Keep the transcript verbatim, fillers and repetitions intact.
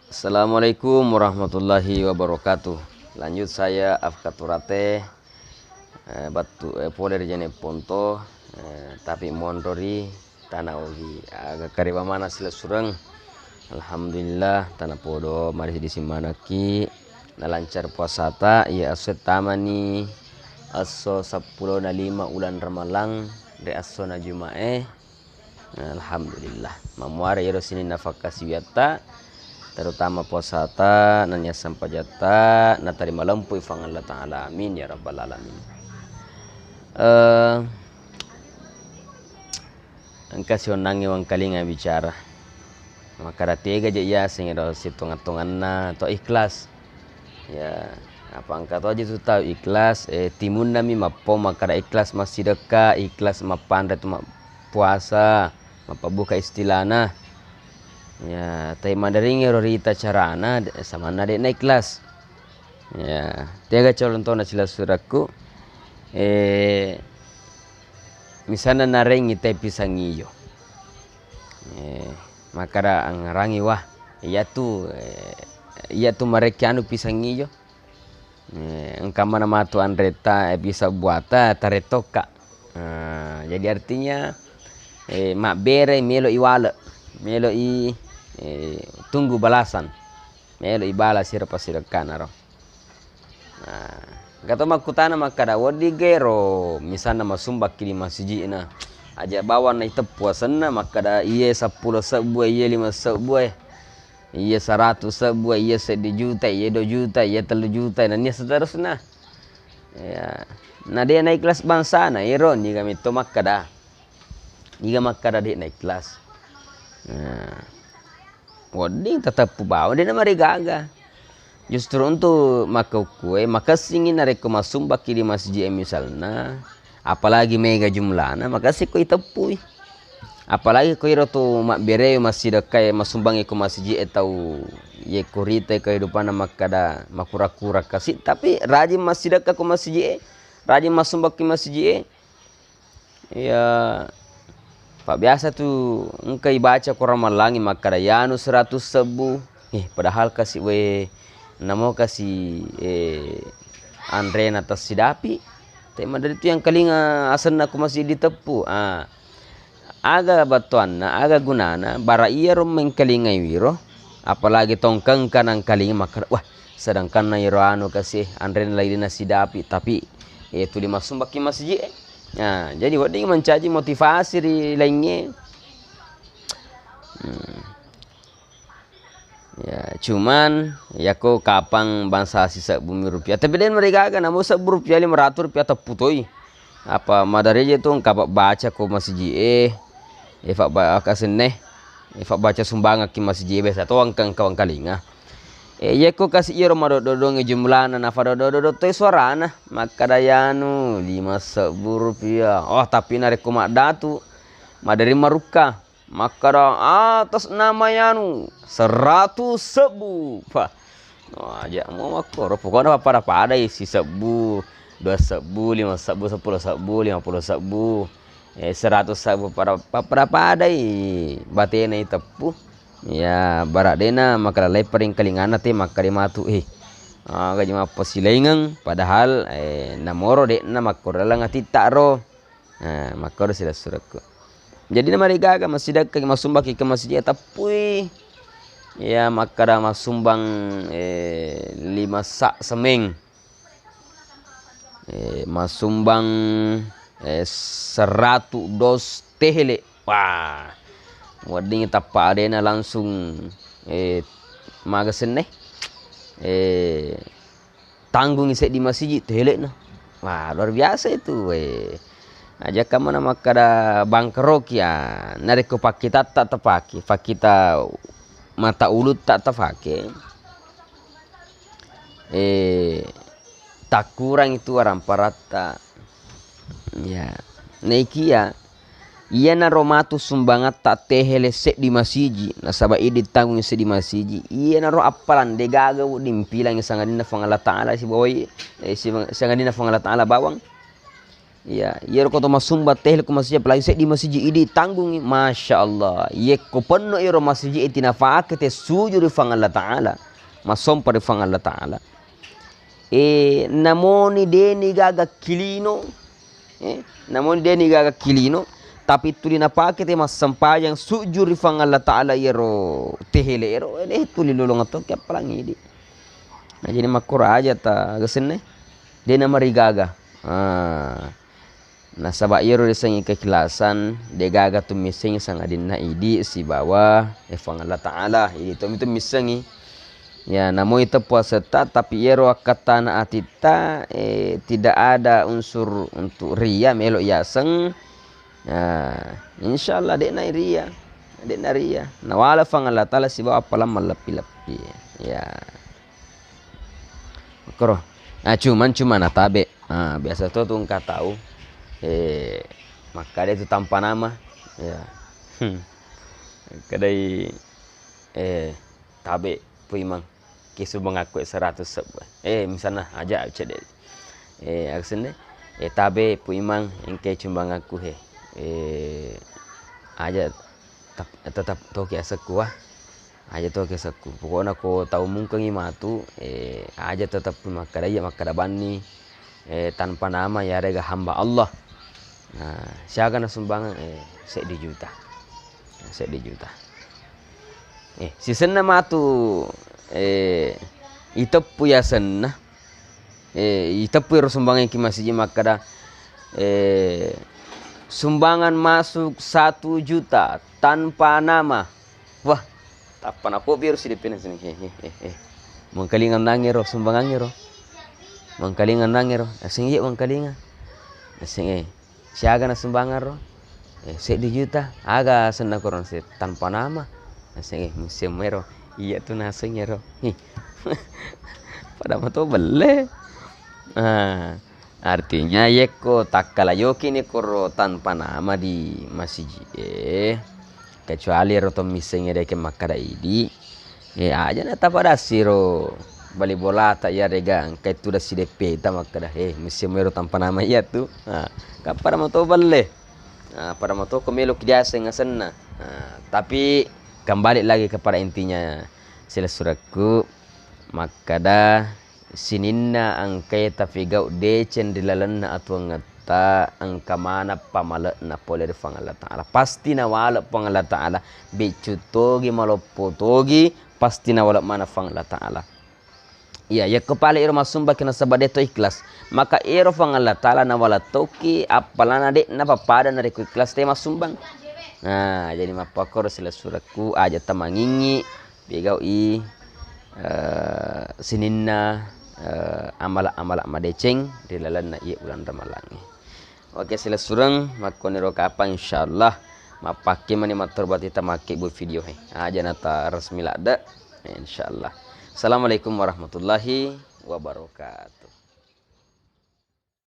Assalamualaikum warahmatullahi wabarakatuh. Lanjut saya Afkaturate, eh, battu, eh, pole ri Jene Ponto, eh, tapi monro ri Tana Ogi. Aga kareba mana silessureng. Alhamdulillah, tana podo marisi disimmanaki. Nalancar puasata, iya esso tamani esso seppulo na lima uleng Ramalang, ri esso na Jumae. Alhamdulillah. Mamuare iyaro sininna fakkasiwiatta, terutama puasata, nennia sempajatta, natarima lempui Puang Allah Ta'ala. Amin ya rabbal alamin. Eh, engka sionnangngi wengkalinga bicara. Makkada tega je iyaseng ero sitongang-tonganna to ikhlas. Ya, apa engka to aja tu tau ikhlas, eh, timunnami mappo makkada ikhlas massidekka, ikhlas mappanre tu ma-, puasa, mappabuka istilana. Ya, tai madering ero rita carana, de-, samanna de'na ikhlas. Ya, tega colontona silessurekku, eh, misalna narengngi tai pisang ijo. Eh, makkada angngarangi, wah, iyatu, eh, iyatu marekki anu pisang ijo. Eh, engka mana matu anretta, eh, pisang buata, tarettokka. Nah, jadi artinya, eh, mabbere melo i wale, melo i, eh, tunggu balasan. Melo i balas ero passidekkana ro. Nah, engka to makkutana makkada, wedding gero misalna masumbakki di masiji'na. Aja bawang na iteppu asenna makkada, iye seppulo sebbu, iye lima sebbu, iye seratus sebbu, iye seddi juta, iye dua juta, iye tellu juta, nennia seterusna. Ya, na de na ikhlas bangsana, ero niga metto makkada. Niga makkada de na ikhlas. Nah. Wedding teteppu bawang, de na marigaga. Justru untuk makkukkue, makessingi narekko masumbakki di masji'e misalna, apalagi mega jumlana, makessing ko iteppui. Apalagi ko iro tu mabbere massidekkae masumbangi ko masji'e tau ye kurita kehidupanna makkada makura-kura kasi, tapi rajin massidekka ko masji'e, rajin masumbakki masji'e, Iya, pa biasa tu engka ibaca ko Ramalangi makkada, "Yanu seratus sebbu." Eh, padahal kasi we, namo kasi, eh, anrena tessidapi. Tapi maderi tu yang kalinga asenna ko masih diteppu. Ah, aga battuanna, aga gunana, bara iyaro mengkalingai wiro, apalagi tongkengka nangkalinga makkada, "Wah, sedangkanna iyaro anu kasi anrena lagi dinasidapi, tapi, eh, tuli masumbakki masjid." Nah, jadi wedding mancaji motivasi ri laingnge. Hmm. Ya, cuman, yako kapang bangsa sisebbumi rupiah. Tapi den marigaga, namo sebbu rupiah, lima ratus rupiah teppu toi. Apa maderri je tu engka pabbaca ko masjid e, e, pabba-, kasenne, e, pabbaca sumbangan ki masjid e, biasa to engka, engka wangkalinga. E, yeko kasi iyaro madododong e jumlana, nafadododong toi suarana. Makkada yanu, lima sebbu rupiah. Oh, tapi narekko maddatu, maderri marukka. Makkada atas nama yanu, seratus sebbu. Wah. Oh, aja mau makkoro. Pokoknya pada-padai, sisebbu, dua sebbu, lima sebbu, seppulo sebbu, lima puluh sebbu. Eh, seratus sebbu pada, pa-, pada-padai batena iteppu. Ya, bara dena makkada leppering kalingana te makkada matu, eh. Ah, gaji mappasilaingeng, padahal, eh, namoro de'na makkoro laleng atitta ro. Nah, makkoro silessurekku. Jadi namarigaga massidekka, masumbakki ke masjid, teppui. Ya, makkada masumbang, eh, lima sa semeng. Eh, masumbang, eh, seratu dos tehele. Wah, wedding tappa adena langsung, eh, maga senne. Eh, tanggungi seddi masiji tehele'na. Wah, luar biasa itu, eh. Aja kamana makkada bangkeroki, ya. Narekko pakkitatta tapake, pakkita mata ulutta tapake, eh, takkurang itu aramparatta. Ya. Naikia, iyanaro matu sumbangatta tehele seddi masiji, nasaba idi tanggung seddi masiji, iyanaro appalang degaga wedding pilangi sangadinna Puang Allah Ta'ala sibawai, eh, siba-, sangadinna Puang Allah Ta'ala bawang. Iya, iyaro ko to massumba tele ko masiji, apalagi seddi masiji idi tanggungi, masya Allah. Yekko penno iyaro masiji e tinafake te suju ri Fuang Allah Ta'ala, massompa ri Fuang Allah Ta'ala. E, namoni deni gaga kilino, e, namoni deni gaga kilino, tapi tuli napake te massempajang suju ri Fuang Allah Ta'ala iyaro tehele ero, e, tuli lolong atau ki appalang idi. Nah, jadi makkoro aja ta gesenne, de namarigaga. Ah. Nasaba iyaro risengngi keikhlasan, degaga tu missengngi sangadinna idi sibawa, eh, Fuang Allah Ta'ala, idi tommi tu missengngi. Ya, namo iteppu asetta, tapi iyaro akkattana atitta, eh, tidak ada unsur untuk ria, melo yaseng. Ya, insya Allah de'na ria, de'na ria. Nawala Fuang Allah Ta'ala sibawa appalang malleppi-leppi. Ya. Makkoro. Nah, cuman, cuman natabe. Ah, biasa to tu engka tau, eh, makkada tu tanpa nama. Ya. Hmm. Kadai, eh, tabe, Pu Imang. Ki sumbangakku seratus sebbu. Eh, misalna aja cedde. Eh, aku sende. Eh, tabe, Pu Imang, engke cumbangakku he. Eh, aja tap-, tetap toki asekku, wah. Aja toki asekku. Pokokna ko tau mungkengi matu, eh, aja tetap makkada iya, makkada banni, eh, tanpa nama yarega hamba Allah. Nah, siaga na sumbangan, eh, seddi juta. Seddi juta. Eh, sisenna matu, eh, iteppu yasenna. Eh, iteppu ero sumbangan ki masiji makkada, eh, sumbangan masuk satu juta tanpa nama. Wah, tappa napopi ero sideppena sini. Eh, eh, eh, eh. Mengkalinga nangero sumbangangero. Mengkalinga nangero. Asing iya mengkalinga. Asing, eh. Siaga na sumbangan ro? Eh, seddi juta. Aga asenna koro? Naseng, tanpa nama. Naseng, eh, musim ero. Iya tu naseng ero. Hi. Pada mato belle. Ah, artinya yekko takkala yoki ni koro tanpa nama di masiji e, kecuali ero to misseng e deke makkada idi, Eh, aja na tapadassi ro bali bolata iyarega engka itu dasi deppeta makkada, eh, musim ero tanpa nama iya tu. Nah, kan pada mato belle. Nah, pada mato ko melo ki diaseng asenna. Nah, tapi kembali lagi kepada intinya silessurekku makkada sininna engkae tapigau deceng ri lalenna atuwengetta, engka maneng pamale'na pole ri Puang Allah Ta'ala. Pasti nawale Puang Allah Ta'ala, beccu togi, maloppo togi, pasti nawale maneng Puang Allah Ta'ala. Iya, yakko pale ero massumbaki nasaba de to ikhlas, maka ero Puang Allah Ta'ala nawale toki, appalana de napapada narekko ikhlas te massumbang. Nah, jadi mappakkoro silessurekku, aja tamangingi, pigau'i, eh, sininna, eh, amala-amala madeceng ri lalenna iye uleng Ramalangnge. Oke, silessureng makkoniro kapang, insyaallah mappakke mani mattorbati tamakkebbu video he. Aja nata resmi ladde, insyaallah. Assalamualaikum warahmatullahi wabarakatuh.